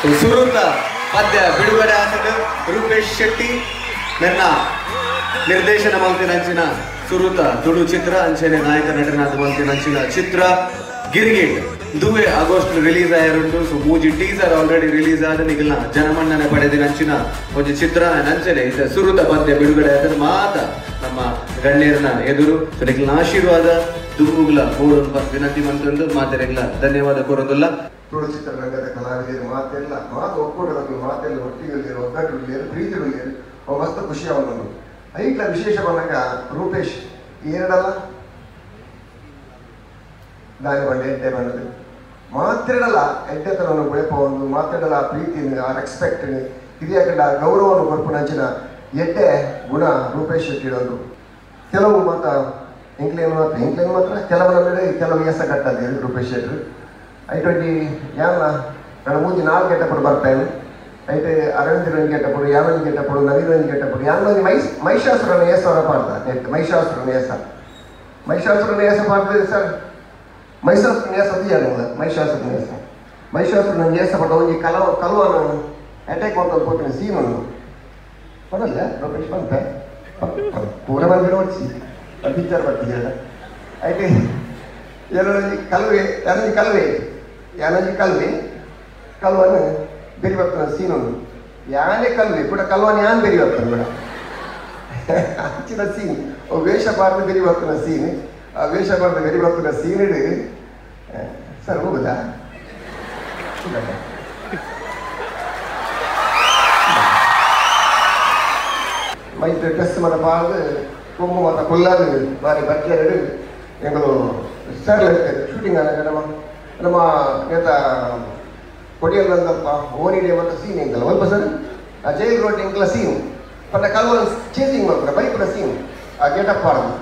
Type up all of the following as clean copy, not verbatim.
ಸುರುತ ಪದ್ಯ ಬಿಡುಗಡೆ ಆತಂಡ್ ರೂಪೇಶ್ ಶೆಟ್ಟಿ ನನ್ನ ನಿರ್ದೇಶನ ಮಲ್ತಿನಂಚಿನ ಸುರುತ ತುಳು ಚಿತ್ರ ಅಂಚನೆ ನಾಯಕ ನಟನಾದ ಮಲ್ತಿನಂಚಿನ ಚಿತ್ರ ಗಿರ್ಗಿಟ್ ದುವೆ ಆಗಸ್ಟ್ ರಿಲೀಸ್ ಆಯರುಂಡು. ಸೊ ಮೂಜಿ ಟೀಸರ್ ಆಲ್ರೆಡಿ ರಿಲೀಸ್ ಆದ ನಿಗಲ್ನ ಜನಮನ್ನಣೆ ಪಡೆದಿನಂಚಿನ ಒಂಜಿ ಚಿತ್ರ ಅಂಚನೆ ಇದು ಸುರುತ ಪದ್ಯ ಬಿಡುಗಡೆ ಆದ ಮಾತ ನಮ್ಮ ಗಣ್ಯರನ ಎದುರು. ಸೊ ನಿಗಲ್ನ ಆಶೀರ್ವಾದ ದುಂಬುಗ್ಲ ಬೋಡೊಂದು ವಿನಂತಿ ಮಂತೊಂದು ಮಾತೆರೆಗ್ಲ ಧನ್ಯವಾದ ಕೋರೊಂದುಲ್ಲ. ತುಳು ಚಿತ್ರರಂಗದ ಕಲಾವಿದರು ಮಾತೆಲ್ಲ ಮಾತು ಒಕ್ಕೂಟದ ಮಾತೆಲ್ಲ ಒಟ್ಟಿಗೆ ಒಗ್ಗಟ್ಟು ಪ್ರೀತಿ ಅವು ಮಸ್ತ್ ಖುಷಿ ಅವನು. ಐಟ್ಲ ವಿಶೇಷ ಬಂದಾಗ ರೂಪೇಶ್ ಏರಡಲ್ಲ ದಾನಿ ಬಂಡೆ ಎಡ್ಡೆ ಬಂದದ್ದು ಮಾತಿರಡಲ್ಲ ಎಡ್ಡೆತನವನ್ನು ಬೆಳೆಪವನ್ನು ಮಾತಾಡಲ್ಲ ಪ್ರೀತಿನ ಆ ರೆಸ್ಪೆಕ್ಟ್ ಹಿರಿಯ ಕಂಡ ಗೌರವವನ್ನು ಕೊರ್ಪುನಂಚಿನ ಎಡ್ಡೆ ಗುಣ ರೂಪೇಶ್ ಶೆಟ್ಟಿ ಇಡೋದು. ಕೆಲವು ಮಾತ ಇಂಕ್ಲೇನ್ ಮಾತ್ರ ಇಂಕ್ಲೇನ್ ಮಾತ್ರ ಕೆಲವು ಕೆಲವು ಎಸ ಕಟ್ಟದೆ ರೂಪೇಶ್ ಶೆಟ್ಟಿ ಐಟೊಂಟಿ ಯಾನ ನನ್ನ ಮೂಜಿ ನಾಲ್ಕು ಗೆಟ್ಟಪಡು ಬರ್ತಾನೆ ಐಟ್ ಅರವಿಂದ್ ಒಂಜಿ ಗೆಟ್ಟಪಡು ಯಾನೊಂಜಿ ಗೆಟ್ಟಪಡು ನವೀನ್ ಒಂಜಿ ಗೆಟ್ಟಪಡು ಯಾನೊಂಜಿ ಮಹಿಷಾಸುರನ ಏಸವರ ಪಾಡ್ದ ನೆಟ್ ಮಹಿಷಾಸುರನ ಏಸ ಮಹಿಷಾಸುರನ ಏಸ ಪಾಡ್ತದೆ ಸರ್. ಮಹಿಷಾಸುರನ ಏಸ ತೀಯಲ್ಲ ಮಹಿಷಾಸುರನ ಏಸ ಮಹಿಷಾಸುರನ ಏಸ ಪಟ್ಟ ಒಂಜಿ ಕಲುವನ ಅಟ್ಯಾಕ್ ಮಾಡ್ಕೊಂಡು ಪೋಪಿನ ಸೀನ್ ಉಂಡು ಪಡಲ್ಲ ರೂಪೇಶ್ ಬಂತೆ ಪೂರ ಬಂದಿರೋ వచ్చి ಪಿಕ್ಚರ್ ಬರ್ತಿದ್ದೀರ ಐಟ್ ಏನೊಂಜಿ ಕಲುವೆ ಯಾನೊಂಜಿ ಕಲುವೆ ಯಾನೊಂಜಿ ಕಲುವೆ ಕಲುವನು ಬೆರಿ ಬರ್ತಾನೆ ಸೀನ್ ಉಂಡು ಯಾನೇ ಕಲುವೆ ಕೂಡ ಕಲ್ವನ್ ಯಾನ್ ಬೆರಿ ಬರ್ತಾನೆ ಕೂಡ ಅಂಚಿನ ಸೀನ್ ವೇಷ ಬಾರ್ದು ಬೆರಿ ಬರ್ತಾನೆ ಸೀನ್ ಆ ವೇಷ ಬಾರ್ದು ಬೆರಿ ಬರ್ತಾನೆ ಸೀನ್ ಸರ್ ಹೋಗುದಾ ಮೈತ್ ಡ್ರೆಸ್ ಮಾತ ಪಾಡ್ದು ಕೊಂಬು ಮಾತ ಕೊಲ್ಲಾದು ಬಾರಿ ಬಜ್ಜೆರಡು ಎಂಗಳು ಸರ್ ಶೂಟಿಂಗ್ ಆಗ ನಮ್ಮ ನಮ್ಮ ನೇತ ಕೊಡಿಯಲ್ಲಂದಪ್ಪ ಓನಿಡೆ ಮತ್ತು ಸೀನ್ ಎಂಕಲ್ಲ ಒಲ್ಪ ಸರ್ ಆ ಜೈಲ್ ರೋಡ್ ಎಂಕಲ ಸೀನ್ ಪಂಡ ಕಲ್ವ ಚೇಸಿಂಗ್ ಮಾಡ್ತಾರೆ ಬೈಪುನ ಸೀನ್ ಆ ಗೇಟಪ್ ಪಾಡೋದು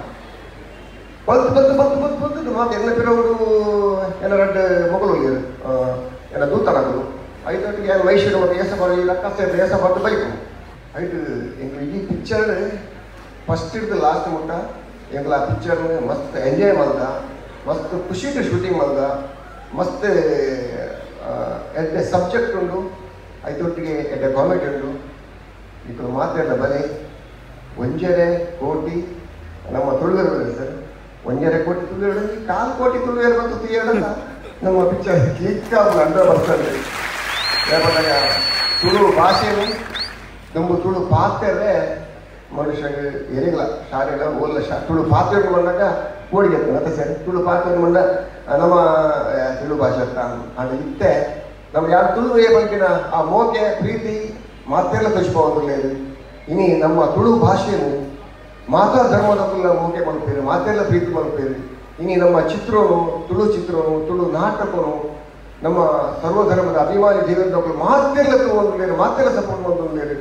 ಬಲ್ತು ಬಲ್ತು ಬಲ್ತು ಬಲ್ತು ಬಲ್ತು ಮಾತು ಎನ್ನ ಪಿರವರು ಏನ ರಡ್ಡು ಮೊಗಲು ಹೋಗಿರು ಏನ ದೂತನಗಳು ಐದೊಟ್ಟಿಗೆ ಏನು ಮೈಸೂರು ಮತ್ತು ಏಸ ಬರೋ ಲಕ್ಕ ಏಸ ಬರ್ದು ಬೈಕು ಐಟು ಎಂಕಲ್ ಈ ಪಿಕ್ಚರ್ ಫಸ್ಟ್ ಹಿಡ್ದು ಲಾಸ್ಟ್ ಮುಟ್ಟ ಎಂಕಲ್ ಆ ಪಿಕ್ಚರ್ ಮಸ್ತ್ ಎಂಜಾಯ್ ಮಾಡ್ದ ಮಸ್ತ್ ಖುಷಿಟ್ಟು ಶೂಟಿಂಗ್ ಮಾಡ್ದ ಮಸ್ತ್ ಎಡ್ಡೆ ಸಬ್ಜೆಕ್ಟ್ ಉಂಡು ಐತೊಟ್ಟಿಗೆ ಎಡ್ಡೆ ಕಾಮಿಡಿ ಉಂಡು. ಈಗ ಮಾತಾಡಲ ಬಲೆ 1.5 ಕೋಟಿ ನಮ್ಮ ತುಳುವೆರು ಸರ್ 1.5 ಕೋಟಿ ತುಳುವೆರು 1.25 ಕೋಟಿ ತುಳುವೆರು ಮತ್ತು ತೀಯಡಲ್ಲ ನಮ್ಮ ಪಿಕ್ಚರ್ ಕ್ಲಿಕ್ 100%. ತುಳು ಭಾಷೆನು ನಮ್ಮ ತುಳು ಪಾತ್ರೆ ಮನುಷ್ಯಗೆ ಎರಿಗಲ ಶಾಲೆಗಳ ಓಲ್ಲ ಶಾ ತುಳು ಪಾತ್ರೆ ಬಂದಾಗ ಕೋಡಿಗೆ ಮತ್ತೆ ಸರ್ ತುಳು ಪಾತ್ರೆ ಬಂದ ನಮ್ಮ ತುಳು ಭಾಷೆ ಅಂತ ಇತ್ತೆ ನಮ್ಮ ಯಾರು ತುಳು ಬಗ್ಗಿನ ಆ ಮೋಕೆ ಪ್ರೀತಿ ಮಾತೆಲ್ಲ ತೋರಿಸ್ಬೋದು. ಇನಿ ನಮ್ಮ ತುಳು ಭಾಷೆಯನ್ನು ಮಾತಾ ಧರ್ಮದ ಮೋಕೆ ಮಲ್ಪೇರು ಮಾತೆಲ್ಲ ಪ್ರೀತಿ ಮಲ್ಪೇರು. ಇನಿ ನಮ್ಮ ಚಿತ್ರನು ತುಳು ಚಿತ್ರನು ತುಳು ನಾಟಕನು ನಮ್ಮ ಸರ್ವಧರ್ಮದ ಅಭಿಮಾನಿ ದೇವರದವರು ಮಾತೆಲ್ಲ ತಗೊಂಡ್ಲೇರು ಮಾತೆಲ್ಲ ಸಪೋರ್ಟ್ ಮಾಡ್ಕೊಂಡ್ಲೇರು.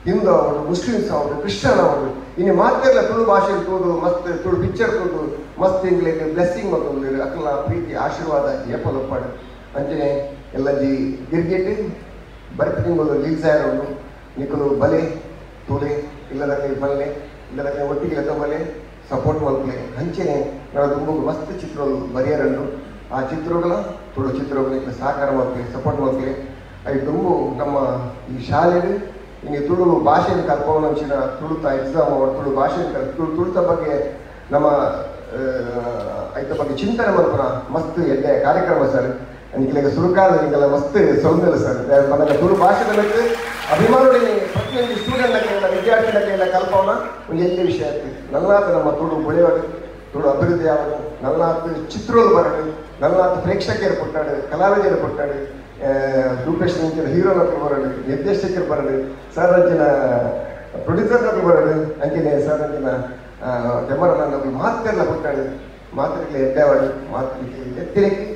ಹಿಂದೂ ಅವರು ಮುಸ್ಲಿಮ್ಸ್ ಅವರು ಕ್ರಿಶ್ಚಿಯನ್ ಅವರು ಇನ್ನು ಮಾತೆಲ್ಲ ತುಳು ಭಾಷೆ ತೋದು ಮಸ್ತ್ ತುಳು ಪಿಕ್ಚರ್ ತೋದು ಮಸ್ತ್ ಇಂಗ್ಲೇಟ್ ಬ್ಲೆಸ್ಸಿಂಗ್ ಮಾಡ್ಕೊಂಡ್ಲೇರು ಅಕಲ ಪ್ರೀತಿ ಆಶೀರ್ವಾದ ಏಪಲೊಪ್ಪಾಡು ಅಂಚನೆ ಎಲ್ಲಂಜಿ ಗಿರ್ಗಿಟ್ ಬರ್ತಿ ತಿಂಗಳು ರಿಲೀಸ್ ಆಯಿರೋನು ನಿಕಲು ಬಲೆ ತೂಲೆ ಇಲ್ಲದಕ್ಕೆ ಬಲ್ಲೆ ಇಲ್ಲದಕ್ಕೆ ಒಟ್ಟಿಗೆ ಬಲೆ ಸಪೋರ್ಟ್ ಮಲ್ಪಲೆ ಅಂಚನೆ ನಾವು ತುಂಬ ಮಸ್ತ್ ಚಿತ್ರಗಳು ಬರೆಯರನ್ನು ಆ ಚಿತ್ರಗಳ ತುಳು ಚಿತ್ರಗಳಿಗೆ ಸಹಕಾರ ಮಾಡ್ಲಿ ಸಪೋರ್ಟ್ ಮಾಡ್ಲಿ. ಅವು ತುಂಬು ನಮ್ಮ ಈ ಶಾಲೆಯಲ್ಲಿ ಇನ್ನು ತುಳು ಭಾಷೆಯನ್ನು ಕಲ್ಪವನಂಚಿನ ತುಳುತ ಎಕ್ಸಾಮ್ ಅವರು ತುಳು ಭಾಷೆಯನ್ನು ತುಳುತ ಬಗ್ಗೆ ನಮ್ಮ ಐತ ಬಗ್ಗೆ ಚಿಂತನೆ ಮಲ್ಪುನ ಮಸ್ತ್ ಎಡ್ಡೆ ಕಾರ್ಯಕ್ರಮ ಸರ್. ನಿಕ್ಲೆಗ್ ಸುರುಕಾದ ನಿಕ್ಕೆಲ್ಲ ಮಸ್ತ್ ಸೊಲ್ಮೆಲು ಸರ್. ಮನಗ ತುಳು ಭಾಷೆದ ಮಿತ್ತ್ ಅಭಿಮಾನುಡಿನಿ ಪ್ರತಿಯೊಂದು ಸ್ಟೂಡೆಂಟ್ ವಿದ್ಯಾರ್ಥಿನಕ್ಲೆನ ಕಲ್ಪವನ ಒಂಜಿ ಎಲ್ಯ ವಿಷಯ ಆತು. ನಲ್ಲಾತ್ ನಮ್ಮ ತುಳು ಬುಳೆವಡ್, ತುಳು ಅಭಿವೃದ್ಧಿ ಆವಡ್, ನಲ್ಲಾತ್ ಚಿತ್ರೊಲು ಬರಡ್, ನಲ್ಲಾತ್ ಪ್ರೇಕ್ಷಕರು ಪುಟ್ಟಾಡು, ಕಲಾವಿದರು ಪುಟ್ಟಾಡು, ರೂಪೇಶ್ ಅಂಚಿನ ಹೀರೋನಕ್ಲು ಬರಡ್, ನಿರ್ದೇಶಕರು ಬರಡ್, ಸರ್ ಅಂಚಿನ ಪ್ರೊಡ್ಯೂಸರ್ನಕ್ಲು ಬರಡ್, ಅಂಚಿನ ಸರ್ ಅಂಚಿನ ಕೆಮರಾಮನ್ ಮಾತೆಲ್ಲ ಪುಟ್ಟಾಡು, ಮಾತ್ರೆಗ್ಲ ಎಡ್ಡೆ ಆವಡ್, ಮಾತ್ರೆಗ್ ಎತ್ತಿನಕ್ಕೆ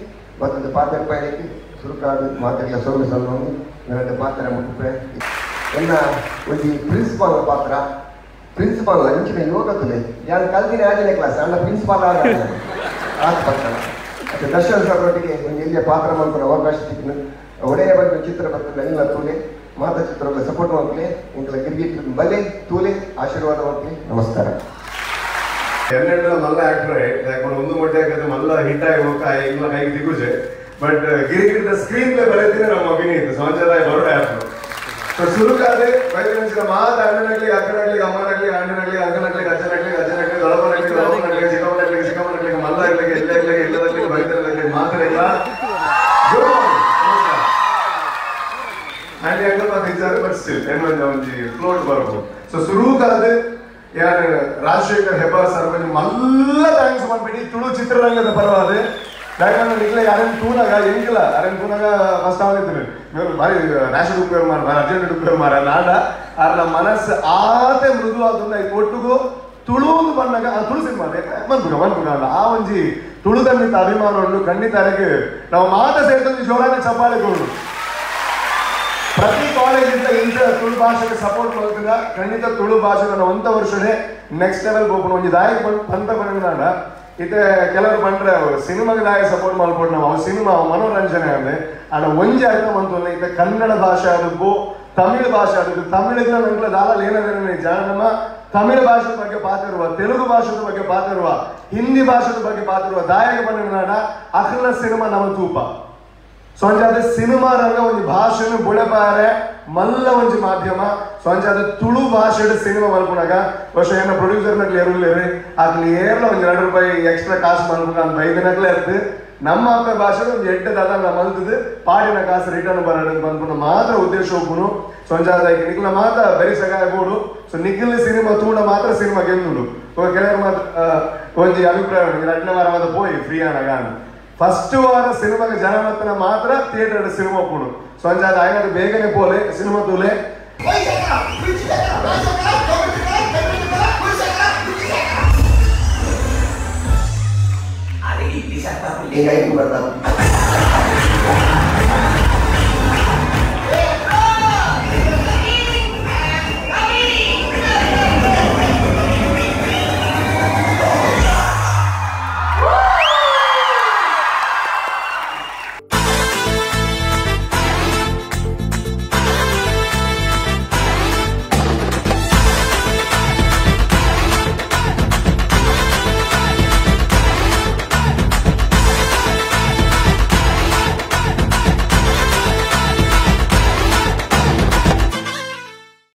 ಮತ್ತೊಂದು ಪಾತ್ರ ಪಯಣಕ್ಕೆ ಸುರುಕಾಡು ಮಾತ್ರೆಗ್ಲ ಸೊಲ್ಮೆ ಸಲ್ಲೊಂದು ಎರಡು ಪಾತ್ರ ಮುಟ್ಟುಪೆ. ಎನ್ನ ಒಂಜಿ ಪ್ರಿನ್ಸಿಪಾಲ್ ಪಾತ್ರ, ಪ್ರಿನ್ಸಿಪಾಲ್ ಅಂಚಿನ ಯೋಗತುಲೆ ಯಾನ್ ಕಲ್ದಿನ 5ನೇ ಕ್ಲಾಸ್ ಅಣ್ಣ ಪ್ರಿನ್ಸಿಪಾಲ್ ಆದ ಆತ ಪಾತ್ರ. ಮತ್ತೆ ದರ್ಶನ್ ಸರ್ ಒಟ್ಟಿಗೆ ಒಂಜಿ ಎಲ್ಲಿಯ ಪಾತ್ರ ಮಲ್ಪುನ ಅವಕಾಶ ಸಿಕ್ಕಿನ ಒಡೆಯ ಬಗ್ಗೆ ಚಿತ್ರ ಬರ್ತದೆ ಎಲ್ಲ ತೂಲೆ ಮಾತಾ ಚಿತ್ರಗಳ ಸಪೋರ್ಟ್ ಮಾಡ್ಲಿ, ಇಂಕಲ ಗಿರ್ಗಿಟ್ ಬಲೆ ತೂಲೆ ಆಶೀರ್ವಾದ ಮಾಡ್ಲಿ. ನಮಸ್ಕಾರ. ಎನ್ನೆಂಡ ಮಲ್ಲ ಆಕ್ಟರ್ ಯಾಕಂದ್ರೆ ಒಂದು ಮೊಟ್ಟೆ ಯಾಕಂದ್ರೆ ಮಲ್ಲ ಹಿಟ್ ಆಗಿ ಹೋಗ್ತಾ ಇಲ್ಲ ಕೈಗೆ ದಿಗುಜೆ. But ಗಿರಿಗಿರಿದ screen play ಬರೀತೀನಿ ನಮ್ಮ ಅಭಿನಯಿತು ಸೋಂಜಾದಾಯ ಬರೋಡ ಆ್ಯಪ್. ಸೊ ಸುರುಕಾದೆ ಬೈದಿನ ಮಾತ ಅಣ್ಣನಾಗ್ಲಿ ಅಕ್ಕನಾಗ್ಲಿ ಅಮ್ಮನಾಗ್ಲಿ ಅಣ್ಣನಾಗ್ಲಿ ಅಂಕನಾಗ್ಲಿ ಅಜ್ಜನಾಗ್ಲಿ ಅಜ್ಜನಾಗ್ಲಿ ದೊಡವನಾಗ್ಲಿ ದೊಡವನಾಗ್ಲಿ ಚಿಕ್ಕಮ್ಮನಾಗ್ಲಿ ಚಿಕ್ಕಮ್ಮನಾಗ್ಲಿ ಮಲ್ಲಾಗ್ಲಿ ಎಲ್ಲಾಗ್ಲಿ ಎಲ್ಲದಾಗ್ಲಿ ಬೈದನಾಗ್ಲಿ ಮಾತಾಡಿಲ್ಲ. ಅಲ್ಲಿ ಅಂಕಲ್ ಮಾತು ಇದ್ದಾರೆ ಬಟ್ ಸ್ಟಿಲ್ ಏನೊಂದು ಒಂಜಿ ಫ್ಲೋಟ್ ಬರ್ಬೋದು. ಸೊ ಸುರುಕಾದೆ ಯಾರು ರಾಜಶೇಖರ್ ಹೆಬ್ಬಾರ್ ಸರ್ ಒಂಜಿ ಮಲ್ಲ thanks ಮಾಡ್ಬಿಡಿ ತುಳು ಚಿತ್ರರಂಗದ ಪರವಾದ. ಯಾಕಂದ್ರೆ ನಿಗ್ಲ ಯಾರೇನು ತೂನಾಗ ಎಂಕಿಲ್ಲ ಯಾರೇನು ತೂನಾಗ ಫಸ್ಟ್ ಆಗಿದ್ದೀನಿ ಭಾರಿ ನ್ಯಾಷನಲ್ ಉಪಯೋಗ ಮಾರ ಭಾರಿ ಅರ್ಜೆಂಟ್ ಉಪಯೋಗ ಮಾರ ನಾಡ ಆರ್ ನಮ್ಮ ಮನಸ್ಸು ಆತೆ ಮೃದು ಆದನ್ನ ಒಟ್ಟಿಗೂ ತುಳುವುದು ಬಂದಾಗ ಆ ತುಳು ಸಿನಿಮಾ ಮನ್ಪುಗ ಮನ್ಪುಗ ಅಲ್ಲ ಆ ಒಂಜಿ ತುಳುದನ್ನಿತ್ತ ಅಭಿಮಾನ ಉಂಟು ಖಂಡಿತ. ನಾವು ಮಾತ ಸೇರಿದೊಂದು ಜೋರಾನ ಚಪ್ಪಾಳೆ ಕೊಡು. ಪ್ರತಿ ಕಾಲೇಜಿಂದ ಇಂಥ ತುಳು ಭಾಷೆಗೆ ಸಪೋರ್ಟ್ ಮಾಡ್ತಿದ್ದ ಖಂಡಿತ ತುಳು ಭಾಷೆ ನನ್ನ ಒಂದ ವರ್ಷನೇ ನೆಕ್ಸ್ಟ್ ಲೆವೆಲ್ ಹೋಗ್ಬೋದು. ಒಂಜಿ ದಾಯಿ ಪಂತ ಬಂದ ಇತ್ತೆ ಕೆಲವರು ಬಂದ್ರೆ ಸಿನಿಮಾಗೆ ದಾಯ ಸಪೋರ್ಟ್ ಮಾಡ್ಬೋದು ನಾವು ಅವು ಸಿನಿಮಾ ಮನೋರಂಜನೆ ಅಂದ್ರೆ ಆಡ ಒಂಜಿ ಅರ್ಥ ಮಂತಲ್ಲ. ಇತ್ತೆ ಕನ್ನಡ ಭಾಷೆ ಅದಕ್ಕೂ ತಮಿಳು ಭಾಷೆ ಅದಕ್ಕೂ ತಮಿಳಿಗೆ ನಂಗೆ ದಾಲಲ್ಲಿ ಏನಾದ್ರೆ ಜಾಣ ತಮಿಳು ಭಾಷೆದ ಬಗ್ಗೆ ಪಾತಿರುವ, ತೆಲುಗು ಭಾಷೆದ ಬಗ್ಗೆ ಪಾತಿರುವ, ಹಿಂದಿ ಭಾಷೆದ ಬಗ್ಗೆ ಪಾತಿರುವ ದಾಯಕ ಬಂದ ಅಖಿಲ ಸಿನಿಮಾ ನಮ್ಮ ತೂಪ. ಸೊ ಅಂಚಾದ ಸಿನಿಮಾ ರಂಗ ಒಂಜಿ ಭಾಷೆನು ಬುಳೆಪಾರೆ ಮಲ್ಲ ಒಂಜಿ ಮಾಧ್ಯಮ. ಸೊ ಅಂಚಾದ ತುಳು ಭಾಷೆಡ್ ಸಿನಿಮಾ ಮಲ್ಪುನಾಗ ಬಹುಶಃ ಏನ ಪ್ರೊಡ್ಯೂಸರ್ ನಕ್ಲಿ ಎರುಲ್ಲೇರಿ ಆಗ್ಲಿ ಏರ್ಲ ಒಂಜಿ 2 ರೂಪಾಯಿ ಎಕ್ಸ್ಟ್ರಾ ಕಾಸು ಮಲ್ಪುನ ಅಂತ ಬೈದಿನಕ್ಲೆ ಇರ್ತು. ನಮ್ಮ ಅಪ್ಪ ಭಾಷೆ ಒಂಜಿ ಎಡ್ಡೆ ದಾದ ಮಲ್ತದು ಪಾಡಿನ ಕಾಸು ರಿಟರ್ನ್ ಬರೋದು ಬಂದ್ಕೊಂಡು ಮಾತ್ರ ಉದ್ದೇಶ ಒಪ್ಪುನು. ಸೊ ಅಂಚಾದ ನಿಖಿಲ ಮಾತ್ರ ಬರೀ ಸಗಾಯ ಬೋಡು. ಸೊ ನಿಖಿಲ್ ಸಿನಿಮಾ ತೂಣ ಮಾತ್ರ ಸಿನಿಮಾ ಗೆಂದುಡು. ಕೆಲವರು ಮಾತ್ರ ಒಂಜಿ ಅಭಿಪ್ರಾಯ 2ನೇ ವಾರ ಮಾತ್ರ ಪೋಯಿ ಫ್ರೀ ಆನಾಗ ಫಸ್ಟ್ ವಾರ ಸಿನಿಮಾಗೆ ಜನ ಮತ್ತನ ಮಾತ್ರ ಥಿಯೇಟರ್ ಸಿನಿಮಾ ಕೊಡು. ಸೊ ಅಂಚಾದ ಆಯ್ತು ಬೇಗನೆ ಪೋಲೆ ಸಿನಿಮಾ ತೂಲೆ. ಬರ್ತಾವೆ.